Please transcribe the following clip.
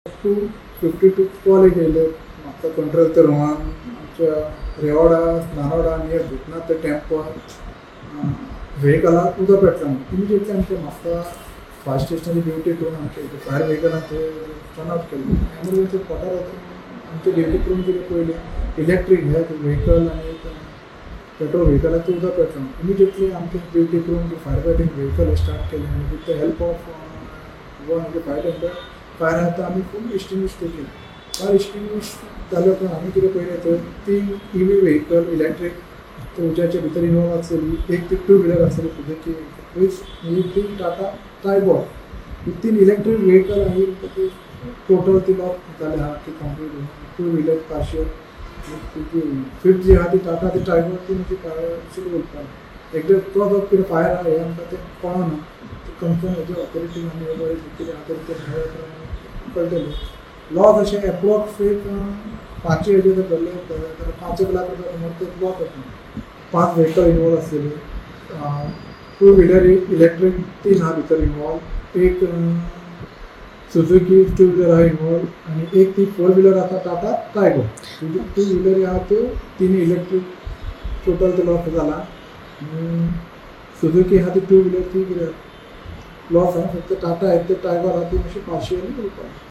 2:52 call एक येयले Mapusa control ते रुमान आमच्या रेवाडा नानोडा नियर भूतनाथ ते टेम्पल व्हेकलाक उदक पेटला म्हणून. इमिजिएटली आमच्या म्हापसा फायर स्टेशनाची ड्युटी करून आमचे फायर व्हेकलान ते टर्न आउट केले. एमरजन्सी स्पॉटार वचून आमचे ड्युटी करून कितें पळयलें, इलेक्ट्रीक हे व्हेकल आनी एक पेट्रोल व्हेकलाक ते उदक पेटला. इमिजिएटली आमचे ड्युटी करून फायर फायटींग व्हेकल स्टार्ट केलें आनी with the help of one fire tender fire आहा तो आमी फूल एक्सटिंग्विश केली. फायर एक्सटिंग्विश जाल्या उपरांत आमी कितें पळयलें तर 3 EV vehicle electric ते उज्याच्या भितर इनवॉल्व आसलेली, एक ती टू व्हिलर आसलेली सुझुकी एक ती टाटा ट्रायबॉर. ही 3 इलेक्ट्रीक व्हेकल आनी टोटल ती लॉस जाले आहा ती complete two wheeler partial. Fifth जी आहा ती टाटा ती ट्रायबॉर ती मातशी पार्शियल उरपाक. एकदां कॉज ऑफ कितें फायर आहा हें आमकां तें कळना. कन्सर्न हेजे ऑथॉरिटी आमी बरें कितें आहा तें कळटलें. लॉस अशें एप्रोक्स एक 5 हेजे जर धरले जाल्यार 5 लाख रुपया सुमार ते लॉस जाता. 5 व्हेकल इनवॉल्व आसलेली, टू व्हिलर इलेक्ट्रीक 3 आहा भितर इनवॉल्व, एक सुझुकी टू व्हिलर आहा इनवॉल्व आनी एक ती फोर व्हिलर आसा टाटा ट्रायबॉर. टू व्हिलर आहा त्यो 3 इलेक्ट्रीक टोटल ते लॉस जाला. सुझुकी आहा ती टू व्हिलर ती कितें लॉस आहा, फक्त टाटा ते ट्रायबॉर आहा ती मातशी पार्शियली उरपाक.